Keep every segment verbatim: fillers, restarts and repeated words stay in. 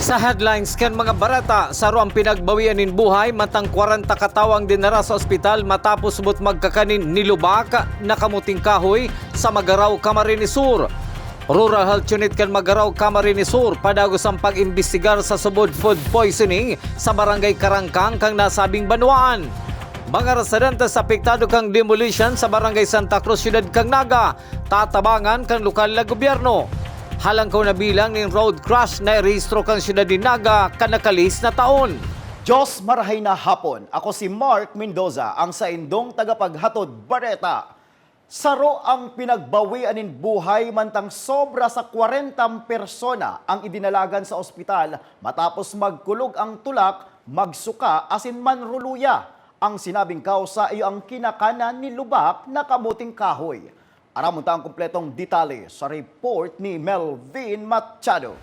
Sa headlines kan mga bareta, saro ang pinagbawian nin buhay mantang kwarenta ka tawo ang dinara sa ospital matapos subot magkakan nin nilubak na kamuting kahoy sa Magarao, Camarines Sur. Rural Health Unit kan Magarao, Camarines Sur, padagos ang pag-imbestigar sa subot food poisoning sa Barangay Karangkang kan nasabing banwaan. Mga residentes apektado kan demolition sa Barangay Santa Cruz, Siyudad kan Naga, tatabangan kan lokal na gobyerno. Halangkaw na bilang nin road crash na irehistro kan siyudad nin Naga kan nakalihis na taon. Diyos, marahay na hapon. Ako si Mark Mendoza, ang saindong tagapaghatod bareta. Saro ang pinagbawian nin buhay mantang sobra sa kwarentang persona ang idinalagan sa ospital matapos magkulog ang tulak, magsuka asin manruluya. Ang sinabing kausa iyo ang kinakanan ni lubak na kamuting kahoy. Aramon ta ang kompletong detalye sa report ni Melvin Machado.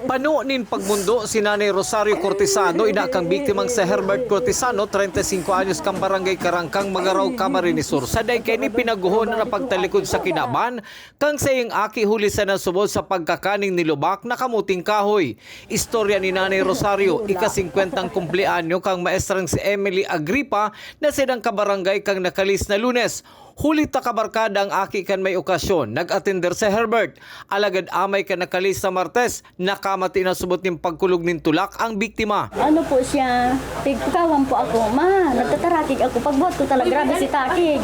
Pano nin pagmondo si Nanay Rosario Cortesano, ina kan biktimang si Herbert Cortesano, treinta y cinco anyos, kan Barangay Karangkang, Magarao, Camarines Sur. Sa dai kaini pinaguhon na pagtalikod sa kinaban kan saiyang aki huli sa nasubod sa pagkakan nin nilubak na kamuting kahoy. Istorya ni Nanay Rosario, ika-singkwentang kumpleanyo kan maestrang si Emily Agripa na saindang kabarangay kan nakalihis na Lunes. Huli ta kabarkada an aki kan may okasyon, nag-atender si Herbert. Alagad amay kan nakalihis na Martes, nakamati na subot nin pagkulog nin tulak ang biktima. Ano po siya, pigkawan po ako, "Ma, nagtatarakig ako." Pagbuhat ko talaga, grabe si takig.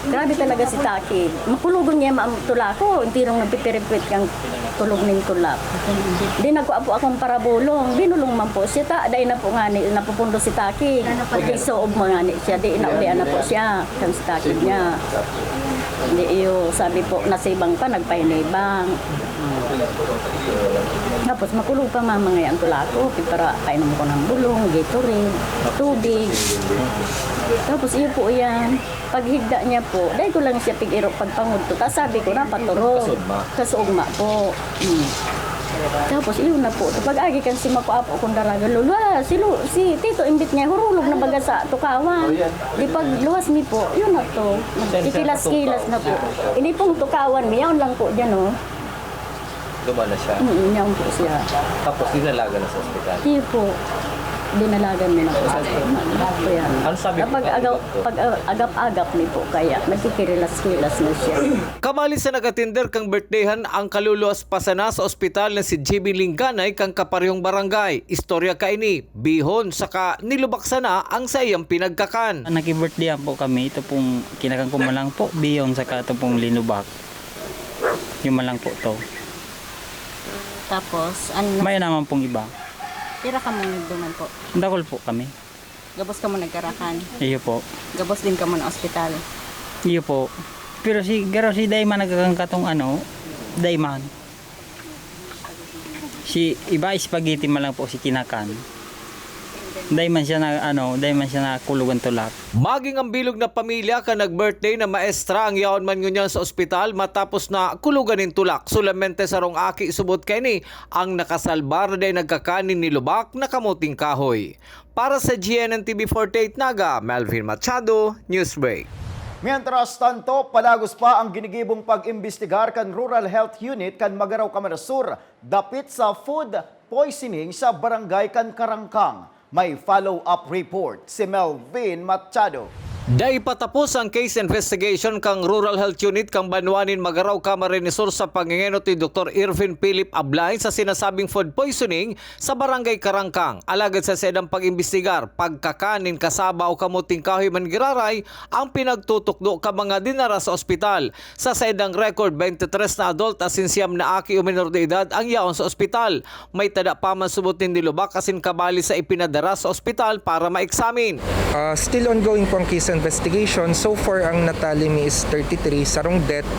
Grabe talaga si takig. Makulogon niya, ma'am, tulak ko. Entirong nagpipiripit kang tulog nin tulak. Di nagkua po akong parabolong. Binulong man po siya. Ta, dai na po ngani, napupundo si takig. Di suob mo ngani siya. Di naulian na po siya. Kan si takig niya. Di iyo, sabi po, nasibang pa, nagpahinibang. Tapos makulog pa mamangay ang tulak ko. Para painom ko ng bulong, Gatorade, tubig. Tapos iyo po yan. Paghigda niya po, dai ko lang siya pig-iro pagpangudto. Ta sabi ko, napaturog. Kasuugma. Kasuugma po. Mm. Tapos, iyon na po. Pag-agi kan si Mako Apo kong daraga, "Lolo, ah, si, Lu-, si Tito Imbit niya, hurulog na baga sa tukawan." Oh, yan. Di pagluwas mi po, yun na to. Nagkikilas-kilas na po. Hindi pong tukawan mi, yaon lang po dyan, oh. Gumana siya? Mm, yaon po siya. Tapos, dinalagan na sa ospital? Iyo po. Dinalagan mi na po sa ospital. Ano po yan. Ano sabi po ng agap-, doktor? Pag, ah, agap-agap mi po, kaya nagkikirilas-kilas na siya. Kabali sa nag-atender kang birthdayhan, ang kaluluwas pa sana sa ospital na si J B Lingganay kan kaparehong barangay. Istorya kaini, bihon, saka nilubak sana ang saiyang pinagkakan. Naki-birthday po kami. Ito pong kinakan ko man lang po, bihon, saka ito pong linubak. Yung man lang po to. Tapos, ano na May naman pong iba. Pira ka mong nagduman po? Dakul po kami. Gabos ka mo nagkarakan? Iyo po. Gabos din ka mo na ospital? Iyo po. Pero si, pero si Dayman nagkakangkatong ano, Dayman. Si iba, spaghetti man lang po si kinakan. Dayman siya na, ano, dayman siya nakulog ang tulak. Maging ang bilog na pamilya kan nag-birthday na maestra ang yaon man ngunyan sa ospital matapos na kulugan nin tulak. Solamente sarong aki subot kaini ang nakasalbar na dai nagkakan nin nilubak na kamuting kahoy. Para sa G N N T V forty-eight Naga, Melvin Machado, Newsbreak. Mientras tanto, palagos pa ang ginigibong pag-imbestigar kan Rural Health Unit kan Magarao, Camarines Sur dapit sa food poisoning sa barangay kan Karangkang. May follow-up report si Melvin Machado. Dai pa tapos ang case investigation kan Rural Health Unit kan banwa nin Magarao, Camarines Sur sa pangengenot ni Doktor Irvin Philip Ablay sa sinasabing food poisoning sa Barangay Karangkang. Alagad sa saindang pag-imbestigar, pagkakan nin kasaba o kamuting kahoy man giraray ang pinagtutukdo kan mga dinara sa ospital. Sa saindang record, twenty-three na adult asin siyam na aki o menor de edad ang yaon sa ospital. May tada pa man subot nin nilubak asin kabali sa ipinadara sa ospital para ma-examine. Ah, still ongoing po ang case investigation. So far, ang natali mi is thirty-three, sarong death.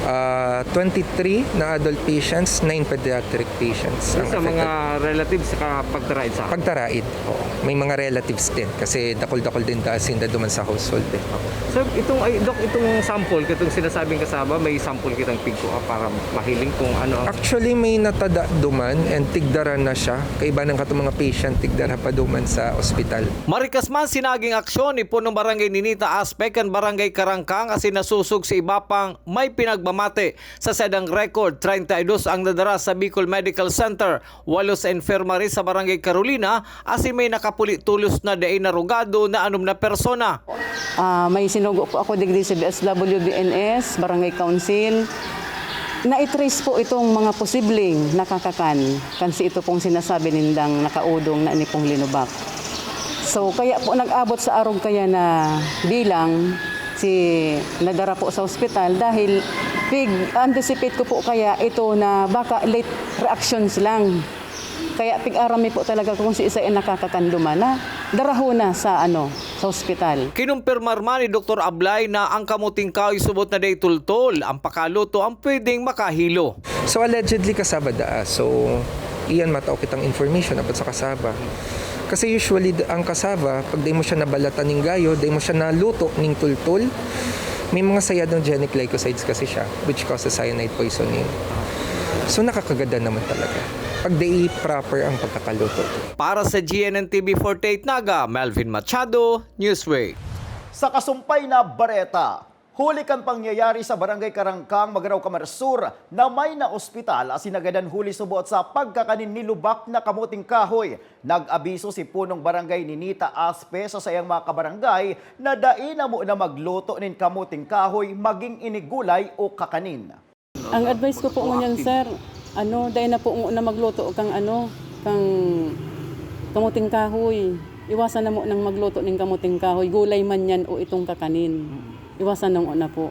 Ah, twenty-three na adult patients, nine pediatric patients ang Sa mga affected. Relatives sa pagtaraid sa Pagtaraid, oo. May mga relatives din kasi dakul-dakul din ta asin na duman sa household eh. So, itong, ay, Doc, itong sample, itong sinasabing kasaba, may sample kitang pigkuha para mahiling kung ano ang... Actually, may natada duman and tigdara na siya. Kaiba ng katong mga patient, tigdara pa duman sa ospital. Marikas man sinaging aksyon ni Punong Barangay Ninita Aspe kan Barangay Karangkang asin nasosog sa iba pang may pinagmamate. Sa sadang record, treinta y dos ang nadara sa Bicol Medical Center, walo sa infirmary sa Barangay Carolina, asin may nakapuli tolos na dai narugado na anom na persona. Ah, may sinugo po ako digdi sa B S W B N S, Barangay Council. Naitrace po itong mga posibleng nakakakan kan si ito pong sinasabi nindang nakaudong na ini pong linubak. So, kaya po nag-abot sa arog kaya na bilang si nadara po sa ospital dahil pig-anticipate ko po kaya ito na baka late reactions lang. Kaya pig-aram mi po talaga kung si isa ay nakakakanduman na darahon na sa ano, sa ospital. Kinumpirmar man ni Doktor Ablay na ang kamuting kahoy subot na dai tultol, ang pakaluto ang pwedeng makahilo. So allegedly kasaba daa. So iyan matao kitang information about sa kasaba. Kasi usually d- ang kasaba, pag di mo siya nabalatan ning gayo, di mo siya naluto ning tultol, may mga cyanogenic glycosides kasi siya, which causes cyanide poisoning. So nakakagada naman talaga pag di proper ang pagkakaluto. Para sa G N N T V forty-eight Naga, Melvin Machado, Newsbreak. Sa kasumpay na bareta, huli kan pangyayari sa Barangay Karangkang, Magarao, Camarines Sur, na may naospital asin nagadan huli subot sa pagkakanin ni lubak na kamuting kahoy. Nag-abiso si Punong Barangay Ninita Aspe sa saiyang mga kabarangay na dai na mo na magluto nin kamuting kahoy, maging ini gulay o kakanin. Ang advice ko po ngunyan, sir, ano, dai na po na magluto kang ano, kang kamuting kahoy. Iwasan na mo nang magluto ning kamuting kahoy, gulay man yan o itong kakanin. Iwasan na mo na po.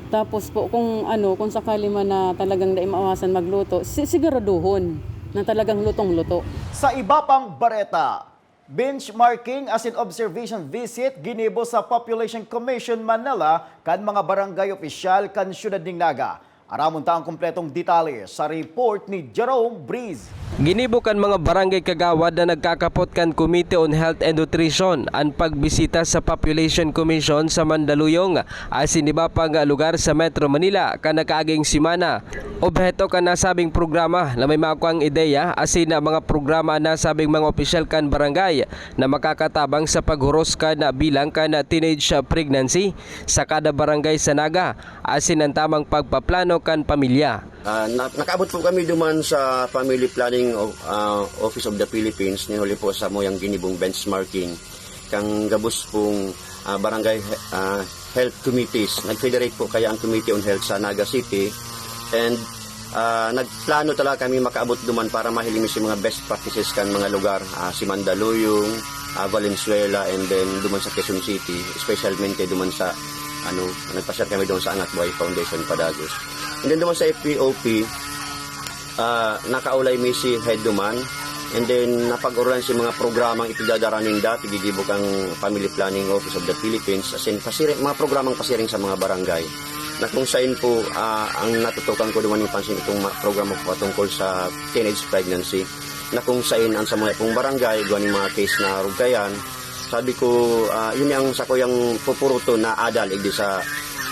Tapos po, kung ano, kung sakali man na talagang dai maiwasan magluto, si siguraduhon na talagang lutong-luto. Sa iba pang bareta, benchmarking asin observation visit ginibo sa Population Commission Manila kan mga barangay opisyal kan siyudad nin Naga. Aramon ta ang kompletong detalye sa report ni Jerome Breeze. Ginibo kan mga barangay kagawad na nagkakapot kan Committee on Health and Nutrition an pagbisita sa Population Commission sa Mandaluyong asin iba pang lugar sa Metro Manila kan nakaaging semana. Obheto kan nasabing programa na may makuang ideya asin na mga programa an nasabing mga opisyal kan barangay na makakatabang sa paghuros kan bilang kan teenage pregnancy sa kada barangay sa Naga asin an tamang pagpaplano kan pamilya. Ah, na- nakaabot po kami duman sa Family Planning of, ah, Office of the Philippines, nin huli po sa muyang ginibong benchmarking kan gabos pong, ah, barangay he- ah, health committees. Nag-federate po kaya ang Committee on Health sa Naga City, and, ah, nagplano talaga kami makaabot duman para mahiling mi si mga best practices kan mga lugar, ah, si Mandaluyong, ah, Valenzuela, and then duman sa Quezon City, especialmente duman sa, ano, nagpasyar kami doon sa Angat Buhay Foundation, Padagos. And then duman sa F P O P, ah, nakaulay mi si head duman. And then napag-urulan si mga programang ipidadara ninda, pigigibo kang Family Planning Office of the Philippines, as in, pasiring, mga programang pasiring sa mga barangay. Na kung sain po, ah, ang natutukan ko duman yung pansin itong ma- programa po patungkol sa teenage pregnancy, na kung sain ang sa mga pong barangay, gawa ng mga case na rugkayan, sabi ko, ah, yun ang sa kuyang pupuruto na adal igdi sa,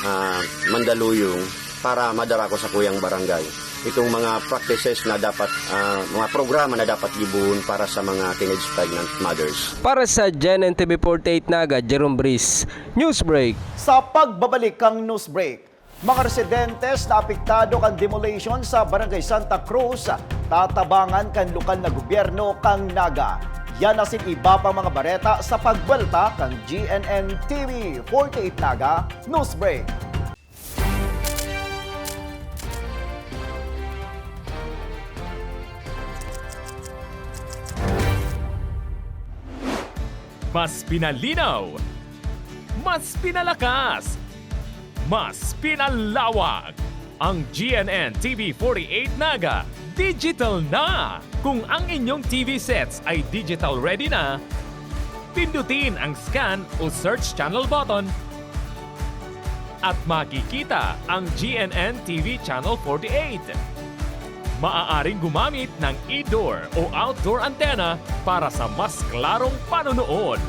ah, Mandaluyong para madara ko sa kuyang barangay itong mga practices na dapat, ah, mga programa na dapat gibuhon para sa mga teenage pregnant mothers. Para sa Gen N T V forty-eight Naga, Jerome Breeze, Newsbreak. Sa pagbabalik kang Newsbreak, mga residentes na apektado kan demolition sa Barangay Santa Cruz, tatabangan kan lokal na gobyerno kan Naga. Yan asin iba pang mga bareta sa pagbwelta kan G N N T V forty-eight Naga Newsbreak. Mas pinalinaw, mas pinalakas, mas pinalawak. Ang G N N T V forty-eight Naga digital na! Kung ang inyong T V sets ay digital ready na, pindutin ang scan o search channel button. at makikita ang G N N T V Channel forty-eight. Maaaring gumamit ng indoor o outdoor antenna para sa mas klarong panonood.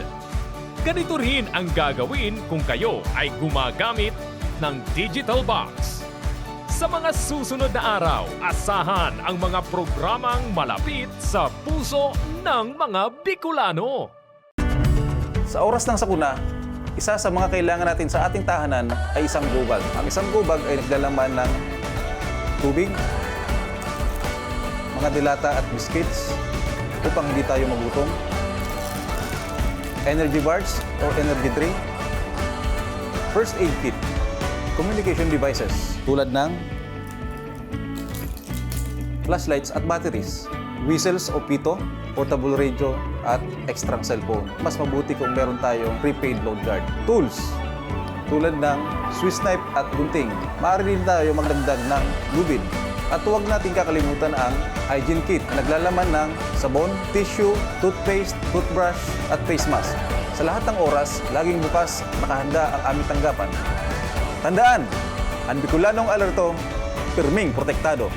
Ganito rin ang gagawin kung kayo ay gumagamit ng digital box. Sa mga susunod na araw, asahan ang mga programang malapit sa puso ng mga Bicolano. Sa oras ng sakuna, isa sa mga kailangan natin sa ating tahanan ay isang gobag. Ang isang gobag ay naglalaman ng tubig, mga delata at biscuits upang hindi tayo magutom, energy bars or energy drink, first aid kit, communication devices tulad ng flashlights at batteries, whistles o pito, portable radio, at extrang cellphone. Mas mabuti kung meron tayong prepaid load guard. Tools, tulad ng Swiss knife at gunting. Maaari din tayo magdagdag ng lubid. At huwag nating kakalimutan ang hygiene kit na naglalaman ng sabon, tissue, toothpaste, toothbrush, at face mask. Sa lahat ng oras, laging bukas, nakahanda ang aming tanggapan. Tandaan, ang Bicolanong alerto, pirming protektado.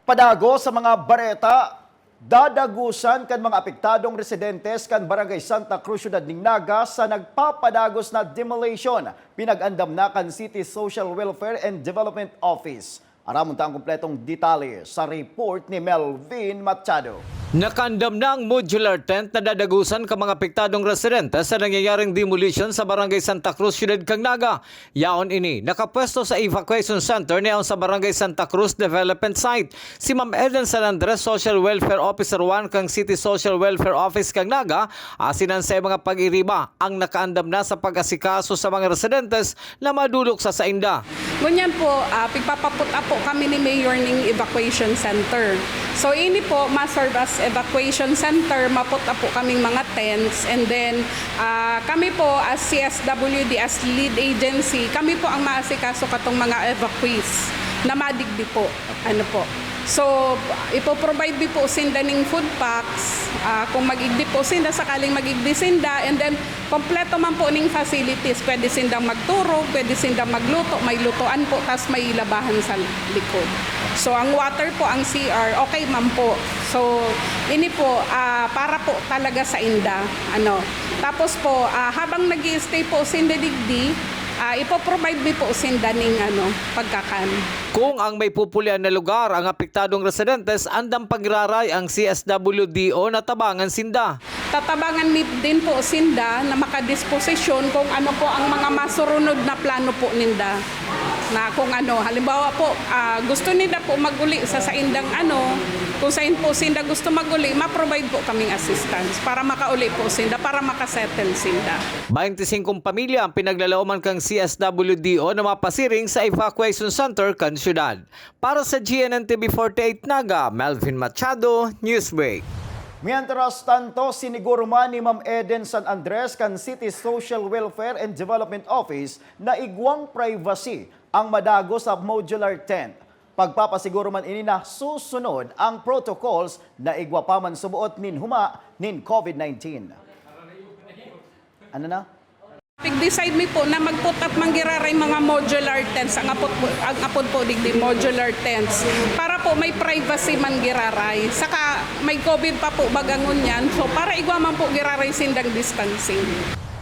Padagos sa mga bareta, dadagusan kan mga apektadong residentes kan Barangay Santa Cruz, Siyudad nin Naga, sa nagpapadagos na demolition, pinag-andam na kan City Social Welfare and Development Office. Aramon ta ang kompletong detalye sa report ni Melvin Machado. Nakaandam na ang modular tent na dadagusan kan mga apektadong residente sa nangyayaring demolition sa Barangay Santa Cruz, Siyudad kan Naga. Yaon ini nakapwesto sa evacuation center na yaon sa Barangay Santa Cruz Development Site. Si Ma'am Eden San Andres, Social Welfare Officer one kan City Social Welfare Office kan Naga, asin an saiyang mga pag-iriba ang nakaandam na sa pag-asikaso sa mga residentes na madulok sa sainda. Ngunyan po, ah, pigpapaput-apo kami ni Mayor ning evacuation center. So, ini po, ma-serve as evacuation center, maput-apo kaming mga tents, and then, ah, kami po as C S W D, as lead agency, kami po ang maasikaso katong mga evacuees na madigdi po. Ano po? So, ipo-provide mi po sinda ning food packs, ah, kung mag-igdi po sinda, sakaling mag-igdi sinda, and then kompleto man po ning facilities. Pwede sindang magturog, pwede sindang magluto, may lutuan po, tas may labahan sa likod. So, ang water po, ang C R, okay man po. So, ini po, ah, para po talaga sa inda, ano. Tapos po, ah, habang nag-i-stay po sinda digdi, ah, ipo-provide mi po sinda ning, ano, pagkakan. Kung ang may pupulian na lugar ang apektadong residentes, andam pag-iraray ang C S W D O na tabangan sinda. Tatabangan mi din po sinda na makadisposisyon kung ano po ang mga masurunod na plano po ninda. Na kung ano, halimbawa po, ah, gusto ninda po mag-uli sa saindang ano, kung sain po sinda gusto mag-uli, ma-provide po kaming assistance para makauli po sinda, para makasettle sinda. Baynte singkong pamilya ang pinaglalaoman kan C S W D O na mapasiring sa evacuation center kan syudad. Para sa G N N T V forty-eight Naga, Melvin Machado, Newsbreak. Mientras tanto, siniguro man ni Ma'am Eden San Andres kan City Social Welfare and Development Office na igwang privacy ang madagos sa modular tent. Pagpapasiguro man ini na susunod ang protocols na igwa pa man suboot nin huma nin COVID nineteen. Ano na? Pig-decide mi po na mag-put up man giraray mga modular tents, ang apod po, ang apod po digdi modular tents, para po may privacy man giraray. Saka may COVID pa po baga ngunyan, so para igwa man po giraray sindang distancing.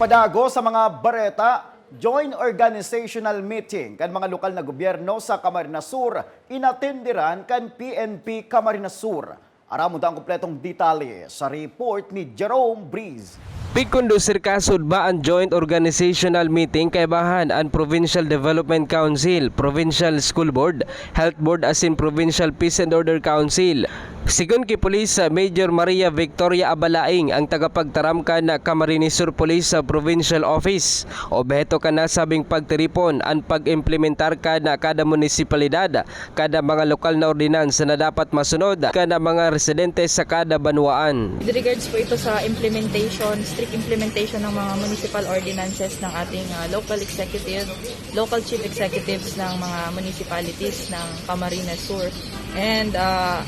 Padago sa mga bareta, joint organizational meeting kan mga lokal na gobyerno sa Camarines Sur, inatenderan kan P N P Camarines Sur. Aramon ta ang kompletong detalye sa report ni Jerome Breeze. Pigkondusir kasud ba an Joint Organizational Meeting kaibahan an Provincial Development Council, Provincial School Board, Health Board asin Provincial Peace and Order Council? Sigon ki Police Major Maria Victoria Abalaing, ang tagapagtaram kan Camarines Sur Police Provincial Office, obheto kan nasabing pagtiripon an pag-implementar kan kada munisipalidad kada mga lokal na ordinansa na dapat masunod kan mga residente sa kada banwaan. With regards po ito sa implementation, strict implementation ng mga municipal ordinances ng ating ah, local executive, local chief executives ng mga municipalities ng Camarines Sur. And ah,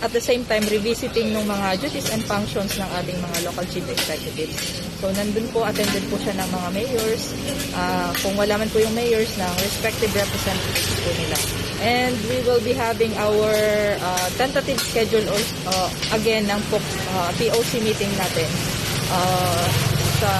at the same time, revisiting ng mga duties and functions ng ating mga local chief executives. So, nandun po, attended po siya ng mga mayors. Ah, kung wala man po yung mayors, ng respective representatives po nila. And we will be having our ah, tentative schedule also, ah, again ng po, ah, P O C meeting natin ah, sa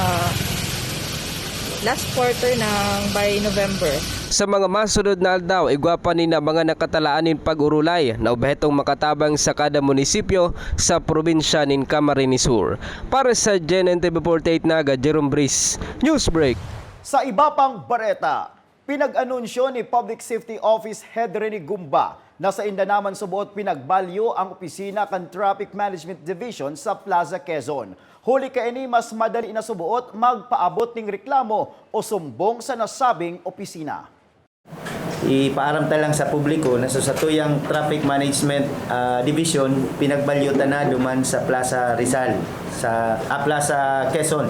last quarter ng by November. Sa mga masunod na aldaw, igwa pa nin mga nakatalaan nin pag-orolay na obhetong makatabang sa kada munisipyo sa probinsya nin Camarines Sur. Para sa G N N T V forty-eight Naga, Jerome Breeze, Newsbreak. Sa iba pang bareta, pinag-anunsyo ni Public Safety Office Head Rene Gumba na sainda naman suboot pinagbalyo ang opisina kan Traffic Management Division sa Plaza Quezon. Huli kaini, mas madali na suboot magpaabot ning reklamo o sumbong sa nasabing opisina. Ipaaram ta lang sa publiko na sa satuyang Traffic Management ah, Division, pinagbalyo ta na duman sa Plaza Rizal, sa ah, Plaza Quezon,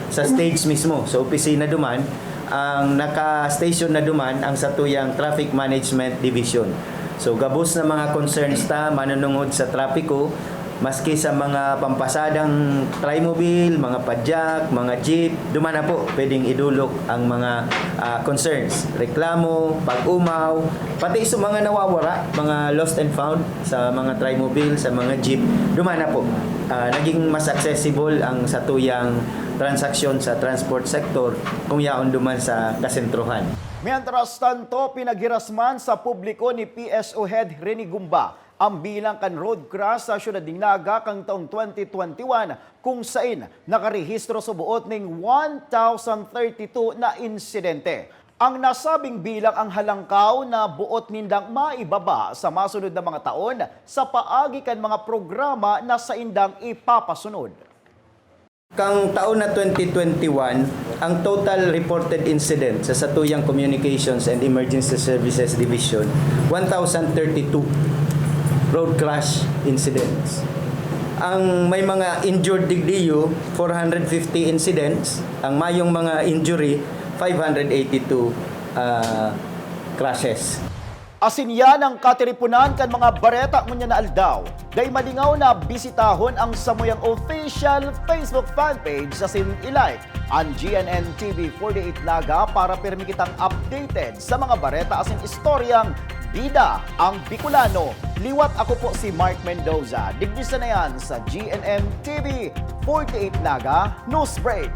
sa stage mismo, sa opisina duman, ang naka-station na duman ang satuyang Traffic Management Division. So gabos na mga concerns ta manunungod sa trapiko, maski sa mga pampasadang trimobile, mga padyak, mga jeep, duman na po pwedeng idulok ang mga ah, concerns, reklamo, pag-umaw, pati sa mga nawawara, mga lost and found sa mga trimobile, sa mga jeep, duman na po. Ah, naging mas accessible ang satuyang transaksyon sa transport sector kung yaon duman sa kasentrohan. Mientras tanto, pinaghirasman sa publiko ni P S O Head Rene Gumba ang bilang kan road crash sa siyudad nin Naga kan taong twenty twenty-one, kung sain nakarehistro suboot ning one thousand thirty-two na insidente. Ang nasabing bilang ang halangkaw na boot nindang maibaba sa masunod na mga taon sa paagi kan mga programa na saindang ipapasunod. Kan taon na twenty twenty-one, ang total reported incident sa satuyang Communications and Emergency Services Division, one thousand thirty-two road crash incidents. Ang may mga injured digdiyo, four hundred fifty incidents. Ang mayong mga injury, five hundred eighty-two ah, crashes. Asin yan ang katiriponan kan mga bareta ngunyan na aldaw. Dai malingaw na bisitahon ang samuyang official Facebook fanpage asin i-like an G N N T V forty-eight Naga para pirmi kitang updated sa mga bareta asin istoryang bida ang Bicolano. Liwat ako po si Mark Mendoza. Digdi sana yan sa G N N T V forty-eight Naga Newsbreak.